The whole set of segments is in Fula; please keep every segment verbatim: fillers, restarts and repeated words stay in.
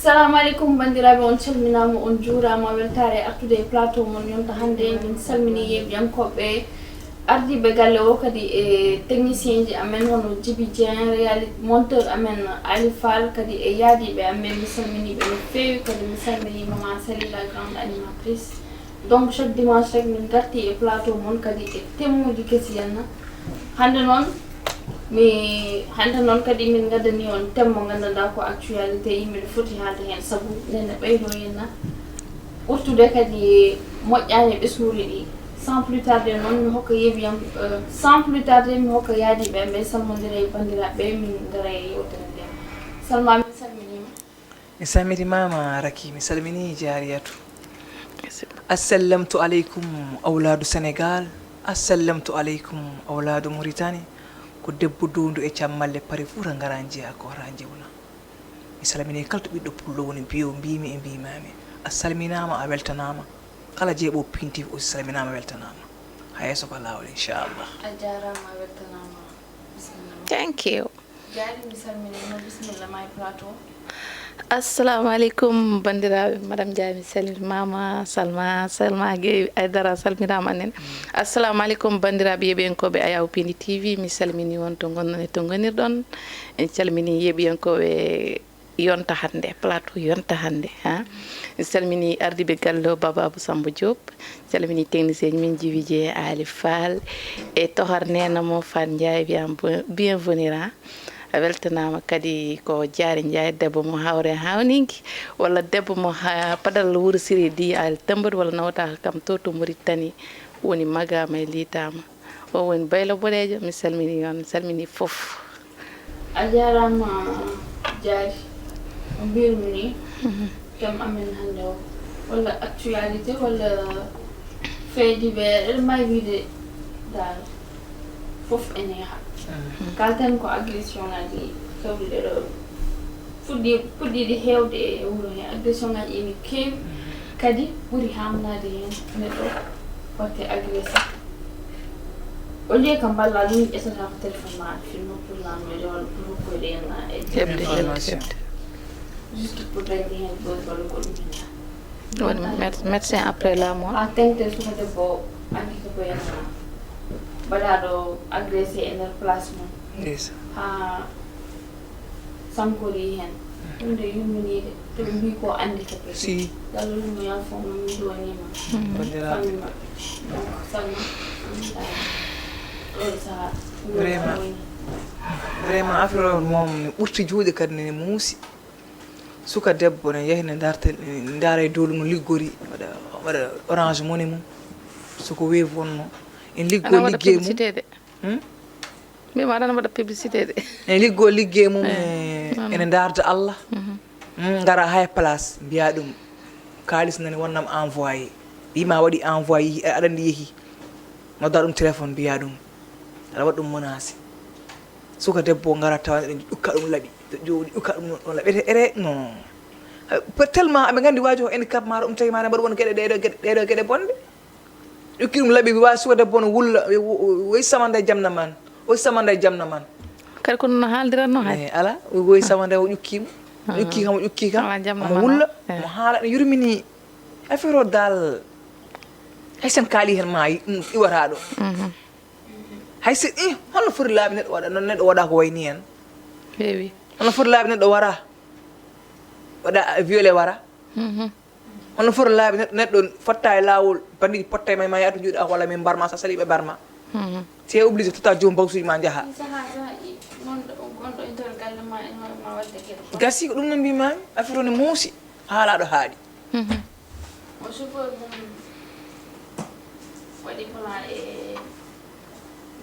Assalamu aleykum, banndiraaɓe, on calminaama, on njuuraama, weltaare e artude e plateau mon yonta hannde. Min salminii yeeɓiyankooɓe ardiiɓe galle o, kadi e technicien ji amen hono Djiby Dieng, réali-, monteur amen Ali Fall, kadi e yaadiiɓe amen. Mi salminii ɓe no feewi, kadi mi salminii Maman Sali, la grande animatrice. Donc, chaque dimanche rek, min ngarti e plateau mon kadi e thème uji kesi henna. Hannde noon, mi, hannde noon kadi min ngaddani on thème mo nganndanɗaa ko actualité, yimɓe no foti haalde heen, sabu nene ɓeydo henna ɓurtude kadi moƴƴaani e ɓesnguuji ɗi. Sans plus tarder noon, mi hokka yeeɓiyam, euh, sans plus tarder, mi hokka yaadiiɓe am ɓe, salmondira e banndiraaɓe, min ngara e yewtere nde. Salma, min salminiima. Mi salminiima ma Raki, mi salminii Jaariyatu. Assallamtu aleykum awlaadu Senegaal, assallamtu aleykum awlaadu Muritani. Ko debbo downdu e cammalle pari Fuuta ngara njiya ko hara njewna. Mi salminii kala to ɓiɗɗo pullo woni, mbiyo mbiimi e mbiimaami. A salminaama, a weltanaama. Kala jeeɓo Pin T V aussi salminaama, weltanaama. Haa yeeso ko laawol, inchallah. A jaaraama, a weltanaama. Bisimilla ma. Thank you. Jaari, mi salminiima, bisimilla ma e plateau. Assalamu aleykum, banndiraaɓe. Madame Ndiaye, mi salminiima ma, Salma, Salma Gueye Aydara salminaama nen. Assalamu aleykum, banndiraaɓe yeeɓiyankooɓe Ayaw Pindi T V, mi salminii on to ngonɗon e to ngonirɗon. En calminii yeeɓiyankooɓe yonta hannde, plateau yonta hannde, ha. Mi salminii ardiiɓe galle o, Baba Abou Samba Diop. Calmini technicien ji min, Jibi Dieng, Ali Fall, e Tohar Neena mo Fat Ndiaye, wiyam bo-, bienvenue, ha. A weltanaama kadi ko Jaari Ndiaye, debbo mo Hawre Hawninki, walla debbo mo ha Padal Wuro Siri di Al Tembot, walla nawata kam to, to Mauritanie, woni Magama e Liitaama. O woni Baylo Boɗeejo, mi salmini on, mi salmini fof. A jaaraama, Jaari. No mbiyirmi ni, thème amen hannde o, walla actualité, walla fait divers, eɗen mbaawi wiyde dal, fof ene yaha. Kaalten ko agression ngaji kewɗi ɗeɗo fuɗɗi-, puɗɗiiɗi heewde e wuro he. Agression ngaji ene keewi, kadi ɓuri haamnaade heen neɗɗo waɗte agressé. Au lieu ka mballa ɗum, ƴettata ko téléphone ma, film pour la nuit, walla pour hokkoyde en, e heɓde, heɓde, information. Heɓde. Juste pour dañde heen buzz walla ko ɗum hen. Woni méde-, médecin après la mort. Haa teŋti suka debbo andi ko ko en mbaɗaaɗo agressé e nder place mum. Ndeysaan. Haa sankori heen. Ɗum de yumminiide, to ɓe mbii ko handicapé. Si. Yalla ɗum mo yalfo mo min duwaniima. Banndiraaɓe. Famille maɓɓe. Donc, Salma, ɗo e sahaa. Vraiment. Vraiment, affaire o moom ne ɓurti juuɗe kadi ne muusi. Suka debbo ne yahi ne darta, ne ndaara e dow no liggori, waɗa, waɗa Orange Money mum. Suka Wave wonno. En liggo liggey mum. Ana waɗa publicité de. Hmm? Mbima aɗa waɗa publicité de. En liggo liggey mum, eh, e, non, ene non. Ndaarda Allah. Mhm. Hmm, ngara hay place, mbiya ɗum, kaalis nani wonnam envoyé. Wima waɗi envoyé, yehi, aɗa andi yehi. Nodda ɗum téléphone, mbiya ɗum. Aɗa waɗa ɗum menacé. Suka debbo ngara tawa ɗum ƴukka ɗum laɓi. Jooɗi ƴukka ɗum ɗon laɓi. Ere, ere, non. Tellement aɓe nganndi waajo ko handicap maaro, ɗum tagi maaro mbaɗa won geɗe ɗeɗo, geɗe, ɗeɗo geɗe bonɗe. Ƴukki ɗum laɓi, wa suka debbo no wulla, woy samanda e jamna man. Woy samanda e jamna man. Kadi kono no haaldiranno hay. Eh, ala, woy samanda o ƴukki mo. Ah. Ƴukki kam, o ƴukki kam. Ala jamna man o. Omo wulla, eh, omo haala, no yurmini. Affaire o dal. Hay sen kaali hen ma, ɗum iwata ɗo. Mhm. Hay si, ih, holno foti laabi neɗɗo waɗa, noon neɗɗo waɗa ko wayni hen? Heewi. Holno foti laabi neɗɗo wara? Waɗa violé wara? Mhm. Holno foti laabi neɗɗo, neɗɗo fotta e laawol, bandiiji potta e ma, ma yaha to njuuɗa walla min mbarma, sa sali ɓe mbarma. Mhm. C'est obligé, totta joom bawsuji ma njaha. Saha, saha, i-, wonɗo, wonɗo e nder galle ma, ene waɗa ma waɗde geɗe. Gasi ko ɗum no mbimami, affaire o ne muusi, haalaɗo haaɗi. Mhm. O chauffeur mum waɗi plan e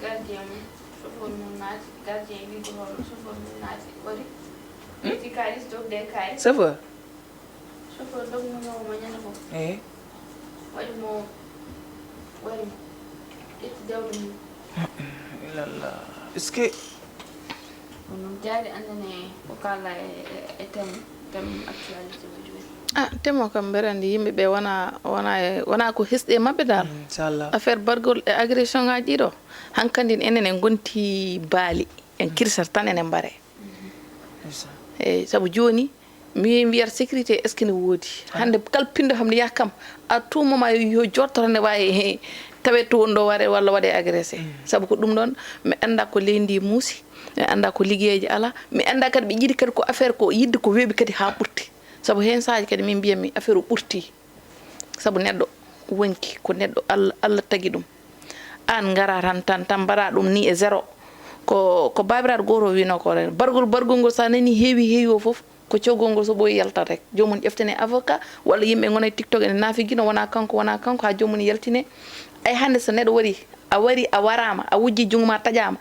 gardien mum. Chauffeur mum naati, gardien wi ko hono chauffeur mum naati, waɗi. Hmm? Ƴetti kaalis, dogde e kaalis. Chauffeur? Chauffeur dogmunoowo mo ñande fof. Eyi. Waɗi mo, waɗi mo. Ƴetti dewde mum. Ilallah. Est-ce que Kono noon, Jaari, anndane ko kaala e, e, e thème, thème actualité mo jooni. Ah, thème o kam, mbeɗa anndi yimɓe ɓe wona, wona e, wona ko hesɗi e maɓɓe dal. Mm, inchallah. Affaire bargol e agression ngaji ɗiɗo, hankandi enen en ngonti baali, en kirsata tan enen mbare. Ndeysaan. Eyi, sabu jooni, Mi mbiyat sécurité, est-ce que ne woodi? Hannde kala pinɗo kam ne yaha kam, à tout moment yo, yo jotto tan ne waawi tawe to woni ɗo waɗe walla waɗe agressé. Sabu ko ɗum ɗon, mi annda ko leydi ndi muusi, mi annda ko liggeyji ala, mi annda kadi ɓe njiɗi kadi ko affaire ko yiɗde ko weeɓi kadi haa ɓurti. Sabu heen saaji kadi min mbiyatmi affaire o ɓurti. Sabu neɗɗo wonki ko neɗɗo Allah, Allah tagi ɗum. Aan ngara tan, tan, tan mbaɗa ɗum ni e zéro. Ko, ko baabiraaɗo gooto o wiino ko ren. Bargol, bargol ngol so a nani heewi, heewi o fof, ko cogol ngol so ɓooyi yaltat rek. Joomum ƴeftane avocat, walla yimɓe ngona e TikTok ene naafi gino, wona kanko, wona kanko, haa joomum yaltine. Ay hannde so neɗɗo wari, a wari, a waraama, a wujji junngo ma taƴaama,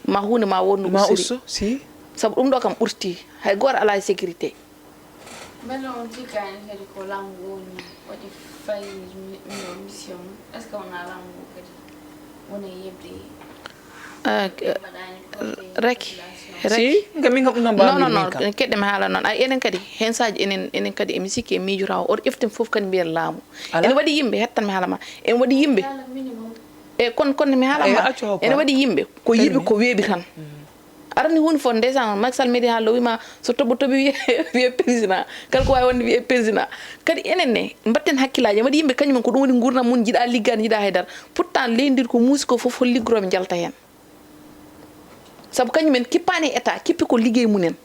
ma huunde ma won no Ma ussiri. Usso, si. Sabu ɗum ɗo kam ɓurti. Hay gooto alaa e sécurité. Mbele on jikkaani kadi ko laamu ngu woni waɗi fayri mi-, mi-, mission mum? Est-ce que wonaa laamu ngu kadi woni e yeɓde? Ah, k-, mbaɗaani porté rek, population? Rek. Si, nga min kam ɗum noon non, non, mbawmi non, min kam. Keɗɗe mi haala noon. Ay, enen kadi, heen saaji enen, enen kadi emi sikki e miijotaako. Oto ƴeften fof kadi mbiyen laamu. Alaa. Ene waɗi yimɓe, hettan mi haala ma. Ene waɗi yimɓe. Haala minimum. E kon, kon mi haala Eh, ma. Accu haw Ene pa. Waɗi yimɓe, ko Kadi yiɗi mi. Ko weeɓi tan. Mhm. Arani huunde fof, ndeysaan, Macky Sall meeɗi haalde, o wiima so toɓo toɓi wiye, wiye président. Kala ko waawi wonde wiye président. Kadi enen ne, mbatten hakkillaaji. Mbaɗi yimɓe kañum en ko ɗum woni nguurndam mum, njiɗa liggaade, njiɗa haydara. Pourtant, leydi ndi ko muusi ko fof, hol liggorooɓe njalta heen? Sabu kañum en kippaani e état, kippi ko liggey mum en.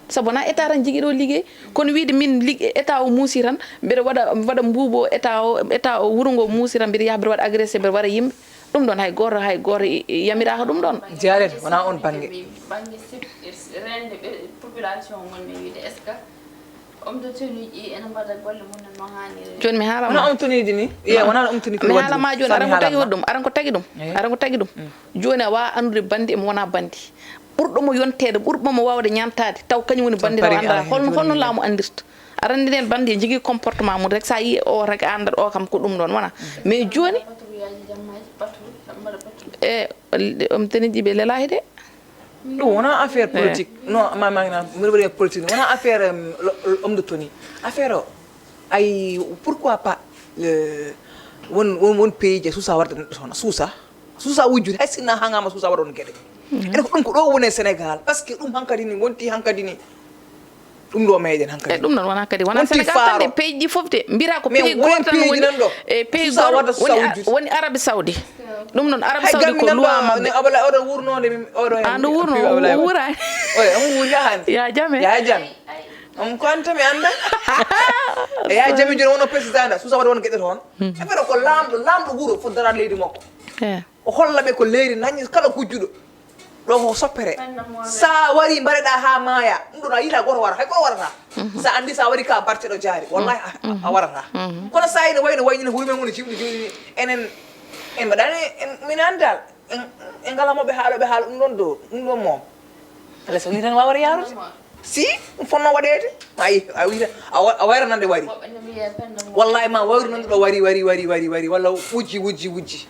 Sabu wonaa état tan jogii ɗo liggey, kono wiide min lig-, état o muusi tan, mbeɗa waɗa, waɗa mbuubo état o, état o wuro ngo muusi tan, mbeɗa yaha mbeɗa waɗa agressé, mbeɗa waɗa yimɓe. Ɗum ɗon hay gooto, hay gooto i-, i-, yamiraaka ɗum ɗon. Jaaret, wonaa on bannge. Bannge sep-, rende ɓe population wonɓe wiide, est-ce que homme de tenue ji ene mbaɗa golle mum no haaniri? Jooni mi haala ma. Wonaa homme tenue ji ni? Iya, wonaa homme tenue ji. Mi haala ma jooni, aran ko tagi ɗum, aran ko tagi ɗum. Eh. Aran ko tagi ɗum. Mm. Jooni a waawaa anndude banndi e mo wonaa banndi. Ɓurɗo mo yonteede, ɓurɗo mo waawde ñaantaade, taw kañum woni banndi, taw anndaa holno, holno laamu anndirta. Aɗa anndi nden banndi e jogii comportement mum rek, so a yii o rek a anndat o kam ko ɗum ɗon wona. Mais jooni, e, homme de tenue ji ɓe lelaahi de. Ɗum wona affaire politique. Non, ma, ma, ma, mbiɗa waɗi politique. Wona affaire, em, lo-, lo-, homme de tenue. Affaire o, ay, pourquoi pas, euh, won, won, won pays je suusa warde neɗɗo toon, suusa. Suusa wujjude, hay sinno haaŋaama suusa waɗa ɗoon geɗe. Ene ko ɗum ko ɗo woni e Sénégal, parce que ɗum hankadi ni wonti hankadi ni. Ɗum ɗo meeɗen hankadi. E ɗum noon wonaa kadi, wonaa Sénégal tan de, pays ji fof de, mbiyata ko pays gooto tan woni, e pays gooto woni, woni Arabie Saoudi. Ɗum noon Arabie Saoudi ko loi maɓɓe. Abala oɗo wurnoonde, oɗo hen. An ɗo wurno, o wuuraani. Oye, on wuuri haa hannde. Ya jame. Ya jame. On ko an tan mi annda. E ya jame jooni wonno président da, suusa waɗa won geɗe toon. E fero ko laamɗo, laamɗo wuro fof daraade leydi makko. Eh. O holla ɓe ko leydi nañi kala gujjuɗo. Ɗo ko soppere. Sa wari mbaɗeɗa haa maaya. Ɗum ɗon a yiita gooto wara. Hay gooto warata. Sa anndi sa wari ka barteɗo jaari. Wallahi a, a warata. Kono sa ene wayno waynina hurumen woni jimɗi jimɗi. Enen, en mbaɗani, en, min anndal. En, en ngala mo ɓe haala, ɓe haala ɗum ɗon ɗo. Ɗum ɗon moom. Alaa so ni tan waawata yaarude. Si, ɗum fotnoo waɗeede. Ayi, a wiita, a wa-, a wayra nande wari. Wallahi ma wayru nande ɗo wari, wari, wari, wari, wari. Walla wujji, wujji, wujji.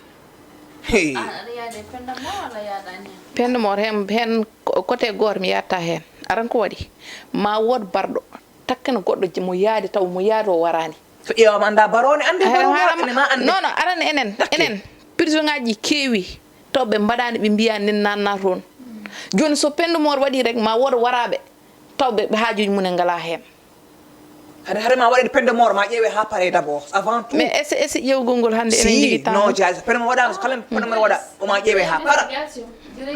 Hey. An aɗa yaade Penda Mor walla yaadaani hen? Penda Mor heen, heen ko-, côté gooto mi yaatta heen. Aran ko waɗi? Ma wood barɗo, takkana goɗɗo je-, mo yaade taw mo yaade o waraani. So ƴeewaama annda baroo ne annde baroo ne ma annde. Non, non, aran enen, enen, prison ŋaaji keewi, taw ɓe mbaɗaani, ɓe mbiyaani nen naatna toon. Jooni so Penda Mor waɗi rek, ma wood waraaɓe, taw ɓe, ɓe haajuuji mum en ngalaa heen. Hade, hade ma waɗede Penda Mor, ma ƴeewe haa pare d'abord, avant tout. Mais est-ce, est-ce ƴeewgol ngol hannde enen njogii temps? Si, non, jaasi. Penda Mor waɗaama, so kala Penda Mor waɗa, o ma ƴeewe haa para.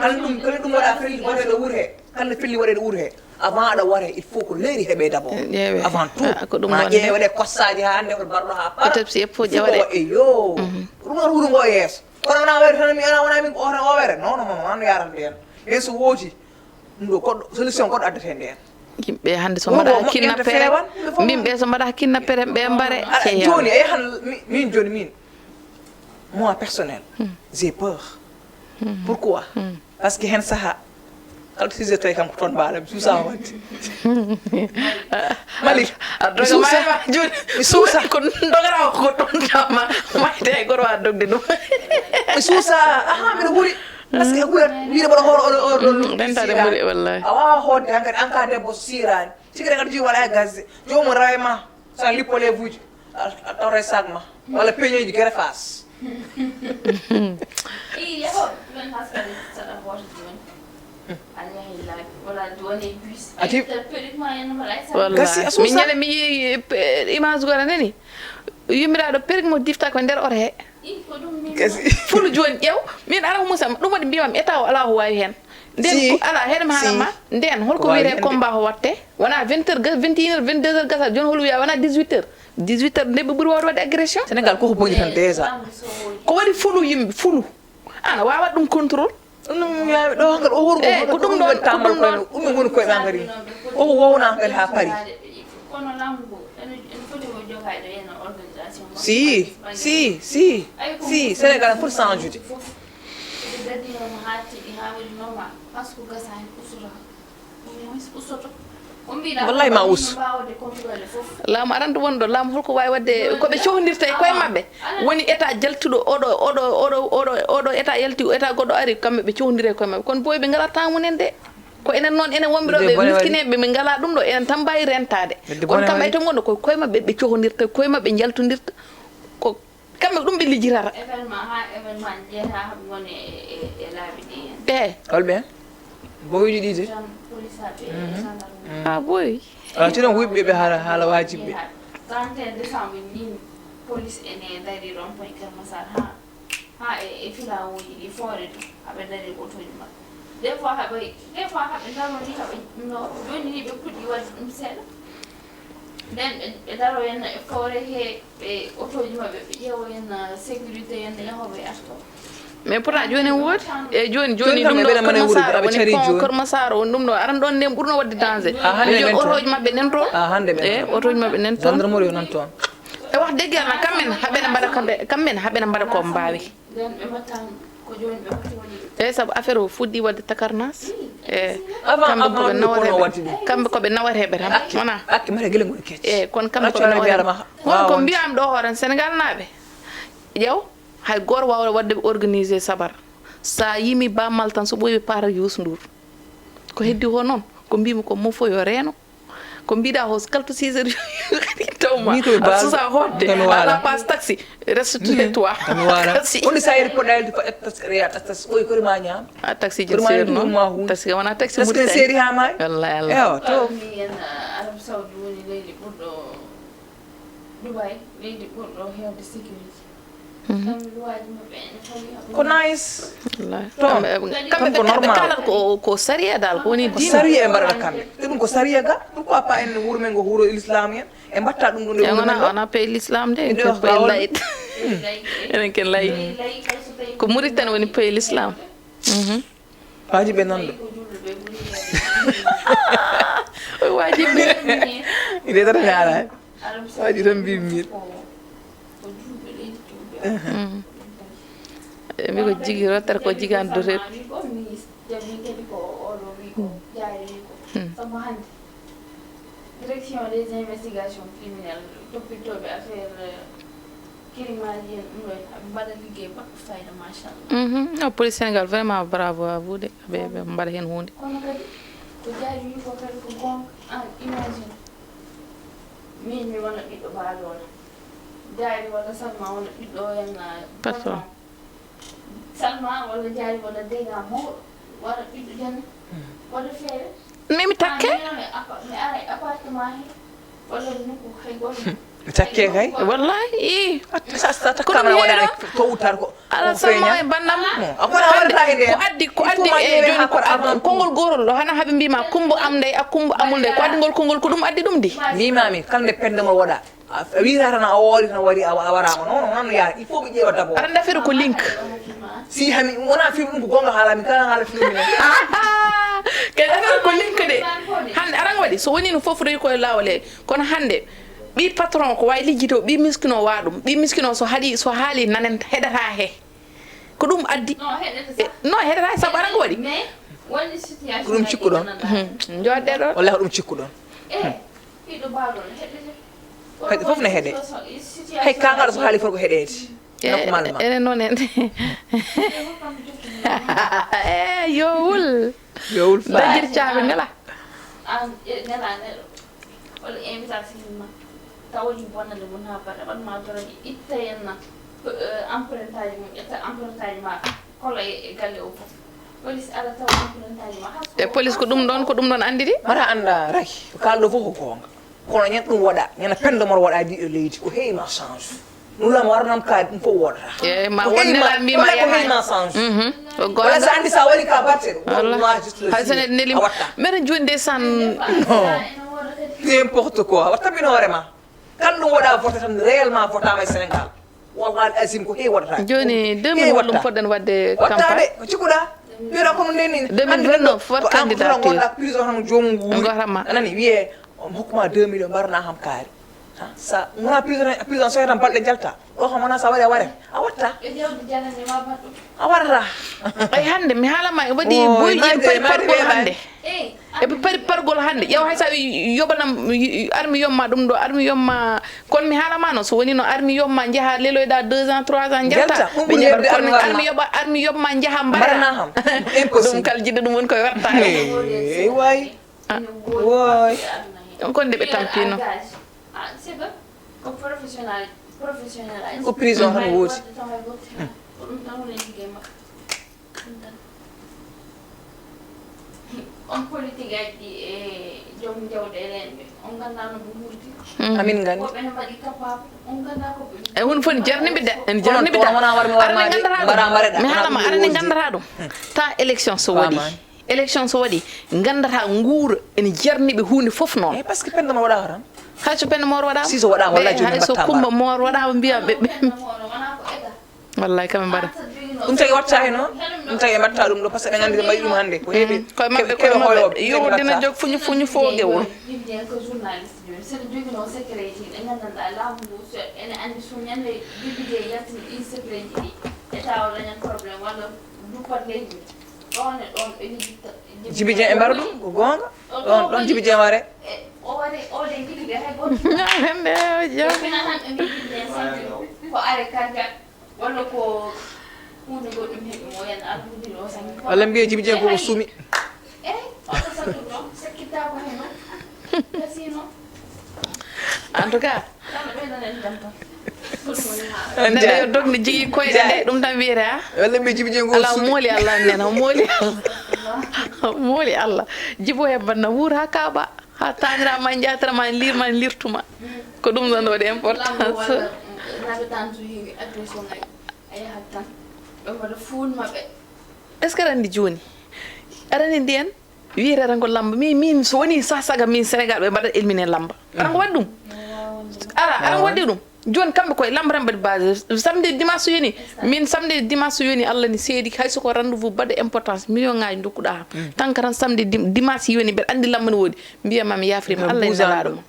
Kala ɗum, kala ɗum waɗa, felli waɗeede wuur he. Kala felli waɗeede wuur he. Avant aɗa wara, il faut ko leydi heɓe d'abord. Ƴeewe. Avant tout. Ah, ko ɗum ma wonde. Ƴeewe waɗe kossaaji haa hannde, on barɗo haa para. Peut-être si ƴeppo ƴawre. Iyo. Ɗum ɗon wuro ngo yeeso. Kono wona wayre tan mi, wona, wona min ko hoto o wayre. Non, non, non, non, no yaarande en. Ɓen so wooti, ɗum ɗo goɗɗo, solution goɗɗo addata heen ndeen. Yimɓe hannde so mbaɗa kidnappere, mbimɓe so mbaɗa kidnappere, ɓe mbare. Aɗa, jooni, e han, mi-, min jooni min, moi personnel, j'ai peur. Pourquoi? Parce que heen saha, kala to sisirtoy kam ko toon mbaalam, suusa o waɗde. Malik, mi suusa. Jooni, mi suusa. Ko dogata ko toon tama, mayde e goto waawa dogde ɗum. Mi suusa, aha, mbiɗa ɓuri. Parce que ɓura wiide mboɗo hono oɗo, oɗo, oɗo, ɗum ɗum rentade siraani. Ɓuri, wallahi. A waawaa hootde hankadi, an ka debbo so siraani. Tigi rek aɗa jogii waɗa e gazze. Joomum rawe ma, sa lippo leefuuji, a, a tawta e sac ma. Walla peñeeji gerefaas. Ii, yaho, ɗumen haskade saɗa gooto jooni. Ati- Gasi, a suusa. Min ñande mi yii, eh, image gora nani. Yummiraaɗo perruque mo difta ko nder oto he. Gasi. Fulu jooni ƴeew. Min ara ko musa ɗum waɗi mbiyam état o alaa ko waawi heen. Nden si. Ko alaa heɗem haala ma. Nden holko wiyetee combat o watte? Wona vingt heures, vingt et une heures, vingt-deux heures gasa jooni hol wiya wona dix-huit heures. Dix-huit heures nde ɓe ɓuri wawde waɗde agression. Sénégal koko boni tan déjà. Ko waɗi fulu yimɓe, fulu. Ana wawa ɗum contrôle. Ɗum ɗum wiyaɓe ɗo hankal o woni ko. Eyi, ko ɗum ɗon, ko ɗum ɗon. Ɗum woni koye ma kadi. Koko wowna hankal ha paari. Kono laamu ngu ene ene foti ko jogaade e organisation makko. Si, si, si. Si, Sénégal foti change ude. Ɓe daddinoma ha tiiɗi ha waɗi normal, parce que gasa hen usura. Wallay ma us. Laamu arande wonɗo laamu holko wawi wadde? Ko ɓe cohdirta e koye mabɓe. Woni état jaltuɗo oɗo oɗo oɗo oɗo oɗo état yalti, état goɗɗo ari, kamɓe ɓe cohdira e koye mabɓe, kono boy ɓe ngala tamunen de. Ko enen noon enen wonɓe ɗo ɓe miskineɓe, ɓe ngala ɗum ɗo, enen tan mbawi rentade. Kono kamɓe ay tan gonɗo koye koye mabɓe ɓe cohdirta, koye mabɓe jaltodirta. Ko kamɓe ɗum ɓe lijirata. Événement ha événement jeeya ha haɓe ngoni e e e laabi ɗi hen. Eyi. Holɓe? Boyuji ɗi de. Tan polisaɓe e gendarme. Ah boy. Ah tino wuyɓe ɓe haala haala wajibɓe. Trente et un décembre ni, police ene dari rond point Keur Massar ha ha e e filawuji ɗi foore ɗi haɓe dari otoji maɓɓe. Des fois haɓe des fois haɓe darori haɓe no joni ni ɓe puɗɗi wadde ɗum seeɗa. Nden ɓe ɓe daro henna e foore he ɓe otoji maɓɓe ɓe ƴeewa henna sécurité henna yahoɓe e arto. Mais pourtant joni en woodi e joni joni ɗum ɗo Kor Masar woni pont Kor Masar woni ɗum ɗo aran ɗon nden ɓurno wadde danger. Joni otoji maɓɓe nen toon. E otoji maɓɓe nen toon. Gendarmerie nan toon. E wax dëgg yàlla kamɓe haɓena mbaɗa kamɓe kamɓe haɓena mbaɗa ko mbaawi. Nden ɓe mbaɗtan ko jooni ɓe mbaɗti waɗude. Eyi sabu affaire o fuɗɗi waɗde takarnas. Eyi kamɓe koɓe nawateɓe kamɓe koɓe nawateɓe tan wona. Akke mata gele ngoni kecce. Eyi kono kamɓe koɓe nawateɓe. Kono ko mbiyam ɗo hoore Sénégal naaɓe ƴeew. Hay goto wawla wadde ɓe organisé sabar. Sa yimi bammal tan so ɓoyi ɓe paata Youssou Ndour. Ko heddi ho noon ko mbimi ko mofo yo reeno. Ko mbiɗa hos kalto six heures kadi tawma a susa hoɗde ala passe taxi reste chez toi. Woni sa yeri poɗɗa yalde poɗɗa tas reya tas tas ɓoyi kori ma ñaam. A taxi jin seeri noon taxi wona taxi murtani seeri ha mayi. Wallahi Allah. Ewa to mi en Arab Saudi woni leydi ɓurɗo Dubai leydi ɓurɗo hewde sécurité. Ko nice. Kamɓe ko normal. Ko sariya dal ko woni diine. Sariya ɓe mbaɗata kamɓe. Te ɗum ko sariya ga. Pourquoi pas en wuro men ngo wuro l'islam en? E mbatta ɗum ɗum e wuro men. Wona pays l'islam de. Pays laïque. Enen ken laïque. Ko Mauritanie woni pays l'islam. Wajiɓe nan ɗo. Wajiɓe. Ide tata ñaara. Waji tan mbimi min. Mbi ko jigi rotere ko jigani dotere. Direction des investigations criminelles toppitooɓe affaire kirimaji en ɗum ɗo aɓe mbaɗa liggey baɗɗo fayda machallah. No police Sénégal vraiment bravo à vous de ɓe ɓe mbaɗa heen huunde. Kono kadi ko jaari wi ko kadi ko goonga an imagine min mi wona ɓiɗɗo baaɗo wona jaari walla salma wona ɓiɗɗo o en patron. Salma walla jaari walla dega mawɗo walla ɓiɗɗo janna walla feere. Mimi takke. Mi ara e appartement he walla nokku hay goto. Takke kay. Wallahi i. Sa takkama na waɗani towtar ko. Ala salma e bannam. Ko addi ko addi e joni konngol gorol ɗo hana haɓe mbima kumbo am ndey a kumbo amul ndey ko addi ngol konngol ko ɗum addi ɗum di. Mbimami kala nde pende mo waɗa. A wiyata tan a oori tan wari a warama non non ya il faut ɓe ƴeewa d'abord. Aɗa nafira ko link. Si hami wona film ɗum ko gonga haala mi kala haala film mi. Kadi affaire ko link de. Hande aran waɗi so woni no fof rewi koye lawol he kono hande ɓi patron ko wawi lijjito ɓi miskino wa ɗum ɓi miskino so haali so haali nanen heɗata he. Ko ɗum addi. No heɗata sax. No heɗata sabu aran ko waɗi. Ko ɗum cikkuɗon. Joɗɗe ɗo. Wallahi ko ɗum cikkuɗon. Hay ɗo fof ne heɗe. Hay kagaɗo so haali fof ko heɗede. Ene noon en. Yowul. Yowul fa. Dagir caabi ngala. An nela neɗɗo walla invitation ma taw woni bonande mum ha baɗa ɓanma torani itta henna empreinte aji mum ƴetta empreinte aji ma kola e galle o fof. E police ko ɗum ɗon, ko ɗum ɗon anndiri? Mara annda ray. Ko kaalɗo fof ko goonga. Kono ñande ɗum waɗa, ñande pendo mor waɗa ɗiɗo leydi, ko heewi ma change. Nula mo arnam ka ɗum fof wodata. E ma won nela mbi ma yaha. Ko heewi ma change. Mhm. Ko goonga. Wala sa anndi sa waɗi ka batte. Wala. Hay so neɗɗo neli ma. Mbeɗa jooni ndeysaan. Non. N'importe quoi. Watta min hoore ma. Kala ɗum waɗa vote tan réellement votama e Sénégal. Wallahi azim ko heewi waɗata. Jooni deux mille holɗum poɗɗen waɗde campagne? Wattaade ko cikkuɗa. Mbiɗa ko ɗum nde ni. Deux mille vingt-neuf, wat candidature. Gonɗa prison tan joomum nguuri. Ngorama. Anani wiye on hokkuma deux millions mbarna ham kaari. Ha, sa ngona prison, prison soyata balɗe jalta. Ɗo kam wona sa waɗi a ware. A watta. A waɗata. Ay hannde mi haala ma e waɗi boy e pari pargol hannde. E ɓe pari pargol hannde. Ƴeew hay so a wi yoɓanam, armi yomma ɗum ɗo, armi yomma. Kono mi haala ma noon, so woni no armi yomma njaha leloyɗa deux ans, trois ans njalta. Ɓe njaɓat kono armi yoɓa, armi yomma njaha mbaɗa. Ɗum kala jiɗɗo ɗum woni koye wertaade. Way. Way. Ɗum kon nde ɓe tampino. Ko prison tan woodi. Homme politique aji e joom jawɗeele en ɓe, on nganndaa no ɓe nguurdi. Amin nganndi. Woɓɓe ne mbaɗi capable, on nganndaa ko ɓe. E won fof ne jarni ɓe de, en jarni ɓe de. Wona warmi warmaade, mbara mbareɗa. Mi haala ma, arani nganndata ɗum. Ta élection so waɗi. Élection so waɗi, nganndata nguura ene jarni ɓe huunde fof noon. E parce que pendo ma waɗaaka tan. Hay so pendo moor waɗaama. Si so waɗaama, walla jooni hay so kumba moor waɗaama mbiya ɓe ɓe. Wallay kamɓe mbaɗa. Ɗum tagi watta heno. Ɗum tagi ɓe mbatta ɗum ɗo parce que ɓe nganndi ɓe mbaɗi ɗum hannde ko heewi. Koye maɓɓe koye maɓɓe yo dina jog fuñu fuñu fo gewol. Jibjeen ko journaliste joni seɗa joginoo secret ji ɗi nganndanɗaa laamu ngu so ene anndi so ñande jibide yaltini ɗin secret ji ɗi e tawa dañan problème walla duppat leydi ɗon e ɗon ɓe lijitta. Jibijeen e mbaɗa ɗum ko goonga. Ɗon ɗon jibijeen ware. O wari o de jibide hay goto. Hannde o jam. Fina tan ɓe mbi jibijeen santi ko are karja. Walla ko huunde goɗɗum heɓi mo, o yana alhamdulillah, o sanki. Walla mbiya Jibi Dieng ko o sumi. Eyi, o ko sanki ɗo, sakkitta ko heno. Kasino. En tout cas. Tan ɓeydan en jam tan. Neɗɗo yo dogni jigi koyɗe nde, ɗum tan wiyete, ha? Walla mbiya Jibi Dieng ko o sumi. Ala mooli Allah nen, o mooli Allah. O mooli Allah. Jibo he banna wuur ha kaaba. Ha taanira ma, jaatira ma, liir ma, lirtuma. Ko ɗum ɗon waɗi importance. Est-ce que aɗa anndi jooni? Aɗa anndi ndiyan? Wiyete tan ko lamba. Min, min so woni sah saga min Sénégal ɓe mbaɗa éliminé lamba. Aɗa ko waɗi ɗum? Ara, aɗa ko waɗi ɗum? Jooni kamɓe koye lamba tan mbaɗi base. Samedi dimanche so yoni, min samedi dimanche so yoni Allah ni seedi hay so ko rendez-vous baɗa importance million ngaji dokkuɗa kam. Tan ka tan samedi dim-, dimanche yoni mbeɗa anndi lamba ne woodi. Mbiya ma mi yafrima Allah e nelaɗo mo.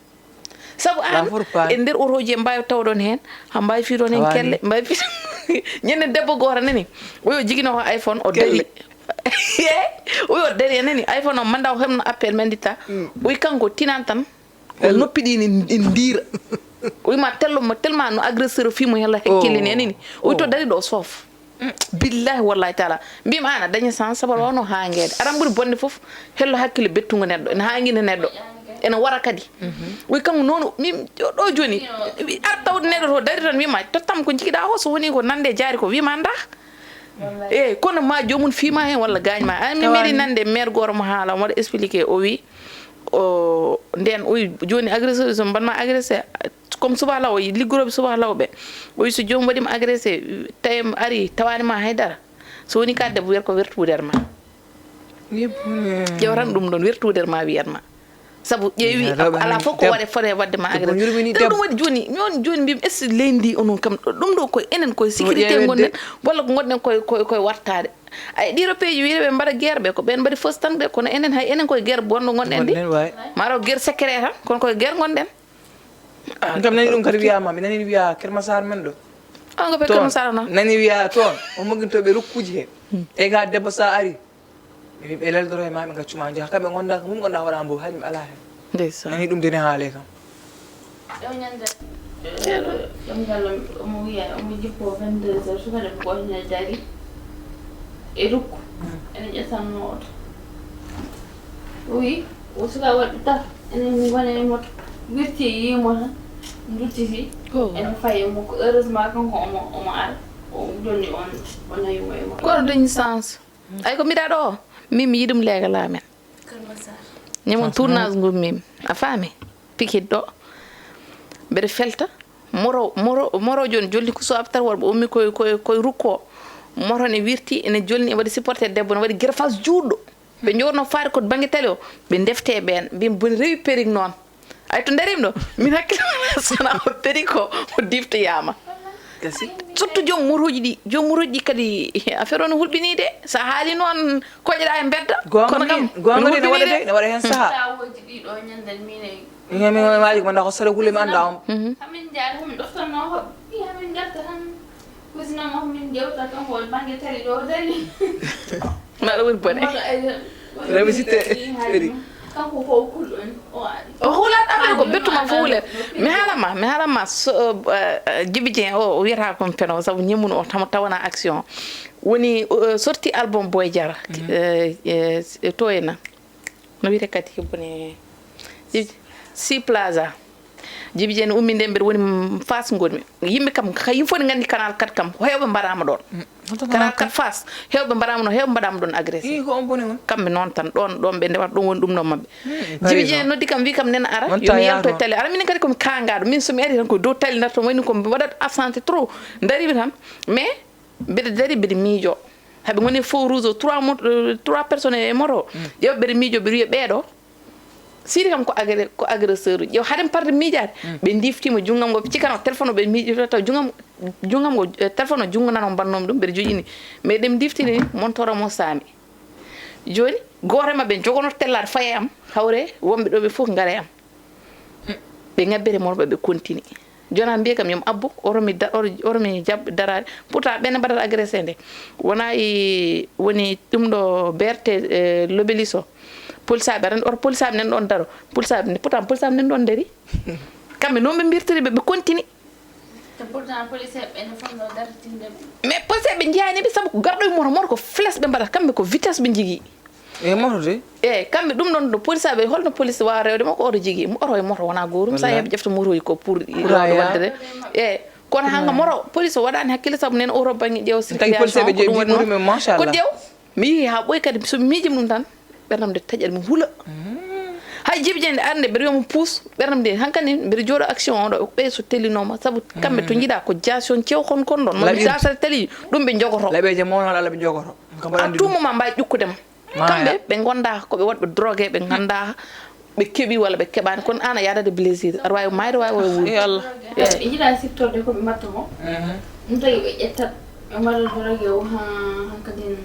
Sabu an e nder otoji en mbawi tawɗon hen, ha mbawi fiɗon hen kelle, mbawi fiɗon. Ñande debbo goto nani, o yo jigino ko iPhone, o dari. O yo dari nani, iPhone o manda o hebno appel men ditta. O wi kanko tinan tan, o noppi ɗi ni, ɗi ndiira. O wi ma tello mo, tellement no agresseur o fimo hela hekkilini nani. O wi to dari ɗo soof. Billahi wallahi taala. Mbimi an a dañi sens sabu wawno hanguede. Aɗa ɓuri bonde fof. Hello hakkille bettugo neɗɗo. Ene hanguina neɗɗo. Ene wara kadi. Wi kanko noon, min ɗo joni. Ar tawde neɗɗo to dari tan wima tottam ko jikiɗa o, so woni ko nande jaari ko wima nda. Eyi, kono ma jomum fiima hen walla gaañ ma. An mi meeɗi nande maire goto mo haala, omo waɗa expliqué, o wi, o, nden o wi, joni agresseur so mbaɗma agressé, comme subaka law, liggorooɓe subaka law ɓe. O wi so joomum waɗima agressé, tawi ari tawani ma haydara. So woni ka debbo wiyata ko wertude ma. Ƴew tan ɗum ɗon, wertude ma wiyat ma. Sabu ƴeewi, ala fof ko waɗe fore waɗde ma agressé. Ɗum ɗum waɗi joni, mi on joni mbimi, est-ce que leydi ndi onon kam, ɗum ɗo koye enen koye sécurité gonɗen, walla ko gonɗen koye, koye, koye wartade? Ay, ɗiɗo pays ji wiyeteɓe mbaɗa guerre ɓe, ko ɓen mbaɗi fausse tan ɓe, kono enen hay enen koye guerre bonɗo gonɗen ndi. Maro guerre secret tan, kono koye guerre gonɗen. Min kam nani ɗum kadi wiyama, mi nani wiya Kermasar men ɗo. On ko ɓe Kermasar non. Nani wiya toon, o mogintoɓe rokkuji he. E ga debbo sa ari. Ɓe ɓe leldoro e ma, ɓe gaccuma jaha. Kamɓe gonda ko mum gonda waɗa mbo, hay mi ala hen. Ndeysaan. Nani ɗum dene haale kam. Ɗo ñande, ɗemngal omo wiya, omo jippo vingt-deux heures, sukaɗe ko ene dari e rukku. Ene ƴetanno oto. O wi, o suka waɗi tar, enen ngone e moto. Wirti e yimo tan, duttiti. Ene fayi e makko. Heureusement kanko omo, omo ara. O jonni on, o nawi mo e moto. Kono dañi sens. Ay, ko mbiɗa ɗo, min mi yiɗum leegal amen. Ñamon tournage ngu min, a faami? Pikit ɗo. Mbeɗa felta, moro, moro, moro joni jolni ko so abtar worɓe ummi koye, koye, koye rukko. Moro ne wirti, ene jolni, ene waɗi supporter debbo, ne waɗi greffage juutɗo. Ɓe jogorno faade ko bannge tali o, ɓe ndefte ɓeen, mbiya boni rewi perik noon. Ay, to ndarim ɗo, min hakkille sona o perik o, o diftoyama. Surtout joom motoji ɗi, joom motoji ɗi kadi, affaire o no hulɓini de. Sa haali noon, koƴeɗa e mbedda. Gonga kono kam, ni, gonga no ni, ne hulɓini waɗa de. De, ne waɗa hen saha. Lawolji ɗi ɗo ñanden min e Min, min, min, maaji ko manda ko sere hulle mi anda on. Mhm. Hamin jaari, hamin ɗoftanno hoɓɓe. Hamin garta tan. Kusinam o, min jewta kanko o bannge tali ɗo dari. Maɗa woni bone. Moto ay, Rewi sitte, haali eri. Kanko ko o kulɗo en, o ari. O hulat affaire ko bettuma fof hulat. Mi haalama, mi haalama so, eh, eh, Djiby Dieng o, o wiyata ko mi peno, sabu ñemmuno o tama tawana action. Woni, eh, sorti album Boy Diarra. Mhm. Eh, eh, to ena. No wiyete kadi bone? Djiby, Sea Plaza. Djiby Dieng ummi nde mbeɗa woni Fass ngonmi. Yimɓe kam, ka yimɓe fof ne nganndi Canal quatre kam, ko heewɓe mbaɗaama ɗoon. Mm. Holto Canal quatre Fass, heewɓe mbaɗaama ɗoon, heewɓe mbaɗaama ɗoon agressé. Ii, ko on boni on? Kamɓe noon tan, ɗoon, ɗon ɓe ndewata, ɗon woni ɗum ɗoon maɓɓe. Mm, Djiby Dieng noddi kam, wi kam nena ara, yo mi yalto e tali. Ara minen kadi ko mi kaangaaɗo. Min so mi ari tan ko dow tali ndarto, wayno ko mi waɗat absenté trop. Ndariimi tan, mais mbeɗa dari, mbeɗa miijo. Haɓe ngoni faux rouge o, trois mo-, euh, trois personnes e moto. Mm. Ƴeew mbeɗa miijo, mbeɗa wiya ɓeeɗo. Siri kam ko agré-, ko agresseur uji. Ƴeew haɗen parde miijaade. Mm. Ɓe ndiftiima junngam ngo, ɓe cikano téléphone o, ɓe miijo taw junngam, junngam ngo, eh, téléphone o junngo nano mbannoomi ɗum, mbeɗa joƴini. Mais ɗum ndiftini montora mo saami. Jooni, gooto e maɓɓe jogono tellaade faye am, hawre wonɓe ɗo ɓe fof ngare am. Ɓe ngabbere moto ɓe, ɓe continue. Jona mbiya kam yo mi abbo, oto mi da-, oto, oto mi jaɓ daraade. Pourtant ɓen mbaɗata agressé nde. Wona e woni ɗum ɗo B R T, eh, Lobelis o. Polisaɓe aɗa anndi oto polisaɓe nan ɗon daro. Polisaɓe ne, pourtant polisaɓe nan ɗon dari. Kamɓe noon ɓe mbirtiri ɓe, ɓe continue. Te pourtant polisaɓe ɓe ne fotno dartinde ɓe. Mais polisaɓe ɓe njiyaani ɓe sabu ko garɗo e moto, moto ko flèche ɓe mbaɗata, kamɓe ko vitesse ɓe njigi. E moto de? Eeyi, kamɓe ɗum ɗon, no polisaɓe, holno police waawa rewde mo ko oto jogii? Oto e moto wonaa gootum, so a heɓi ƴefta motoji ko pour waɗde. Eeyi, kono hannga moto, police o waɗaani hakkille sabu nen oto bannge ƴeew circulation, police ɓe ko ɗum waɗi noon. Ko ƴeew, mi yii haa ɓooyi kadi, so mi miijima ɗum tan, ɓernam nde taƴat mi hula. Hay Jibi Jeŋ nde arde, mbeɗa wiya mo puus, ɓernam nde hankadi mbeɗa jooɗo action o ɗo, ɓey so tellinooma, sabu kamɓe to njiɗa ko jaasi on cew kon kon ɗon. Mo dasata tali, ɗum ɓe jogoto. Laɓeeje mawno Allah ɓe jogoto. À tout moment mbawi ƴukkude ma. Kamɓe ɓe gonda ko ɓe waɗɓe drogue, ɓe ganda ɓe keɓi walla ɓe keɓani, kono an a yaadade blessure, aɗa wawi mayde, wawi wawi wuurde. Yo Allah. Ɓe jiɗa siftorde ko ɓe mbatta ko. Ɗum tagi ɓe ƴettat, ɓe mbaɗa drogue o, ha hankadin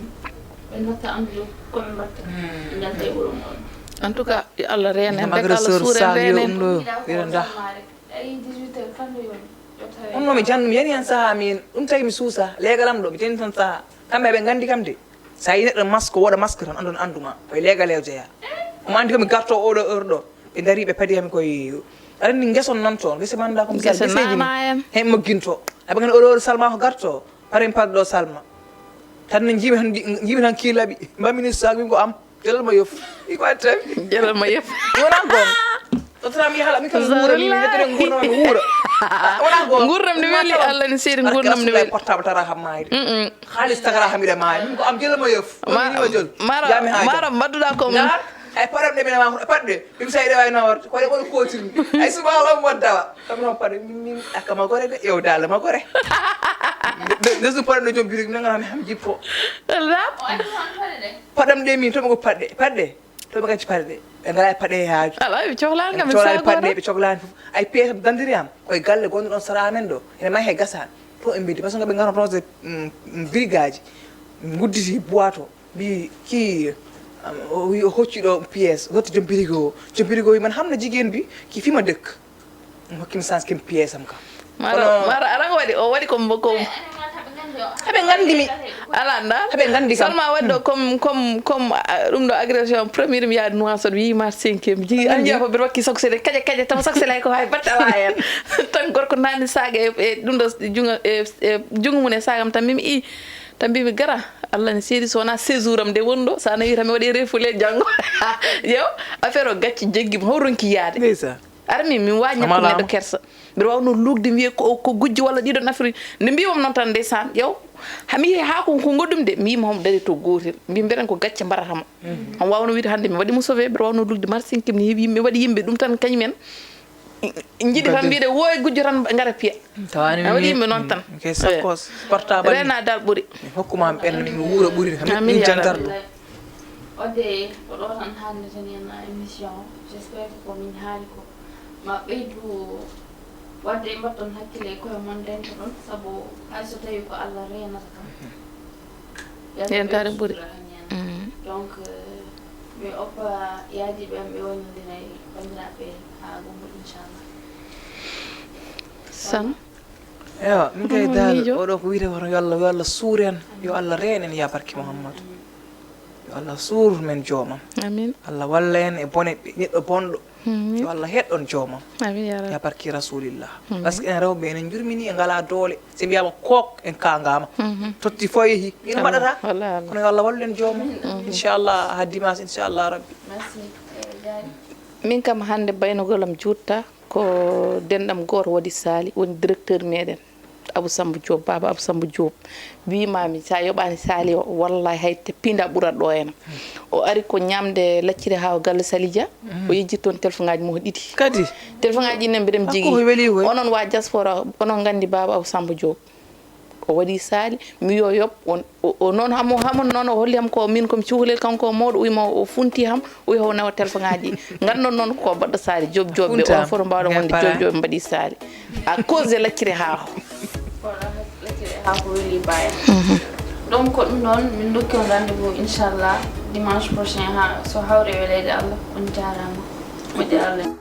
ɓe natta andude ko ɓe mbatta. Ɓe njalta e wuro moɗon. En tout cas, yo Allah reen en rek, Allah suur en, reen en. Ɗum ɗo, yo Allah. Ay, dix-huit heures, fanno yoni. On no mi jannu, mi yani hen saha min, ɗum tawi mi suusa, leegal am ɗo, mi teni tan saha. Kamɓe ɓe gandi kam de. Sa yi neɗɗo masque, woɗa masque tan, andon anduma. Koye leegal o jeeya. Omo andi ko mi garto oɗo heure ɗo. Ɓe dari ɓe padi kam koye, aɗa andi gueson nan toon, guese manda ko misal, gueseji ni. Hen mogginto. Aɓe gandi oɗo heure Salma ko garto. Paren paɗɗo Salma. Tan no jiimi tan, jiimi tan ki laɓi. Mbamini sac min ko am. Jalal ma yof. Iko attami. Jalal ma yof. Wona gonga. Tottata mi yahala, min kam mi wuura, min yettore gurdam am mi wuura. Wona gonga. Gurdam ne weli, Allah ne seeri, gurdam ne weli. Portable tara kam maayde. Xaalis tagara kam ida maayde. Min ko am jalal ma yof. Mara, mara mbaɗɗuɗa ko mum. Ay paɗam ɗe ɓe nama paɗɗe. Ɗum sa iɗa wawi naworde. Ko ɗe ɓuri kotirmi. Ay suba o mo dawa. Kam noon paɗe min, min, akka ma gore de, yew dalla ma gore. Nde, nde su paɗe no joom birig, nanga mi ham jippo. Paɗam ɗe min, to mi ko paɗe, paɗe. To mi gacci paɗe ɗe. Ɓe ngala paɗe e haaju. Ala, ɓe cohlani kam, ɓe cohlani paɗe, ɓe cohlani fof. Ay pièce d'identité am, koye galle gonɗo ɗon sara amen ɗo. Ene mahe gasani. To ɓe mbidi, parce que ɓe ngara projet, mm, mm, brigade. Gudditi boîte o. Mbi ki, um, o wi o hocci ɗo pièce, o totti joom birigo o. Joom birigo o wi man, xam na jigéen bi, ki fi ma dëkk. Mo hokkimi chance, kin pièce am ka. Mara, kono mara, ara ko waɗi, o waɗi ko mbo-, ko. Haɓe nganndi mi. Ala, nda. Haɓe nganndi kam. Salma waɗi ɗo comme, comme, comme, ah, ɗum ɗo agression première mi yaade Nouakchott, wi ma cinquième. Jigi, an njiya ko ɓe wakki sakusel, kaƴa, kaƴa, tawa sakusel hay ko hay batte ala hen. Tan gorko nani saga e, e ɗum ɗo jungo, e, e jungo mum e sagam tan, mimi i. Tan mbimi, "Gara, Allah ne seedi, so wonaa séjour am nde woni ɗo, so a nawi tan mi waɗi refule janngo." Yew, affaire o gacci, jeggi mo, haw ronki yaade. Ndeysaan. Ara min, min waawi ñakkude neɗɗo kersa. Mbiɗa waawnoo luukde, wiye ko, ko gujjo walla ɗiɗo nafri. Nde mbiiwam noon tan, ndeysaan, yew, Hami yehi haa ko, ko goɗɗum de, mi yima homo dari to gotel. Mbi mbeɗen ko gacce mbaɗata mo. Am wawno wiide hannde mi waɗi mo sauvé, mbeɗa wawno lugde marsin, keɓni heewi yimɓe, waɗi yimɓe ɗum tan kañum en. Jiɗi kam mbiɗe woy gujjo tan ngara piya. Tawani a waɗi yimɓe noon tan. Ke sappo portable. Rena dal ɓuri. Mi hokkuma am ɓen mi wuura ɓuri kam. Amin ya jangar rabbi. Ɗum. Wadde ko ɗo tan haalneten en émission o. J'espère que ko min haali ko ma ɓeydu wadde mbatton hakkille e koye mon, ndento ɗon, sabu hay so tawi ko Allah reenata kam. Yentaade ɓuri. Donc, euh, mi oppa yaadiiɓe am ɓe wonande nay banndiraaɓe haa gumbo, inchallah. San. Ewa, min kay dal oɗo ko wiyete kono yo Allah, yo Allah suur en, yo Allah reen en ya barke Muhammadu. Yo Allah suur men joomam. Amin. Allah walla en e bone neɗɗo bonɗo. Yo Allah heɗɗon joomam. Amin ya rabbi. Ya barki rasulillah. Parce que en rewɓe enen jurmini e ngala doole. Si mbiyama kook en kangama. Totti fo yehi. Ina mbaɗata. Wallahi Allah. Kono yo Allah wallu en joomam. Inchallah ha dimanche inchallah rabbi. Merci. Eh, Diary. Min kam hannde baynogol am juutta ko denɗam gooto waɗi Saali, woni directeur meɗen Abou Samba Diop, Baba Abou Samba Diop. Wimami sa yoɓani Saali o, wallahi hay te pinda ɓurat ɗo ena. O ari ko ñamde lacciri ha o galle Saali Dia. O yejjit toon téléphone ngaji mo ɗiɗi. Kadi? Téléphone ngaji ɗi mbiɗen jigi. Onon wa diaspora, onon gandi Baba Abou Samba Diop. O waɗi Saali, mi yo yoɓ on, o, o noon hamo, hamo noon o holli ham ko min komi cukalel, kanko o mawɗo, o wima o funti ham, o wi ho nawa téléphone ngaji. Gandon noon ko baɗɗo Saali, job job ɓe, on fof mbawɗon wonde job job mbaɗi Saali. À cause de lacciri haako. Lacciri haako weli baya. Donc ko ɗum ɗon, min dokki on rendez-vous inchallah dimanche prochain ha so hawre weleede Allah. On jarama. Moƴƴere Allah.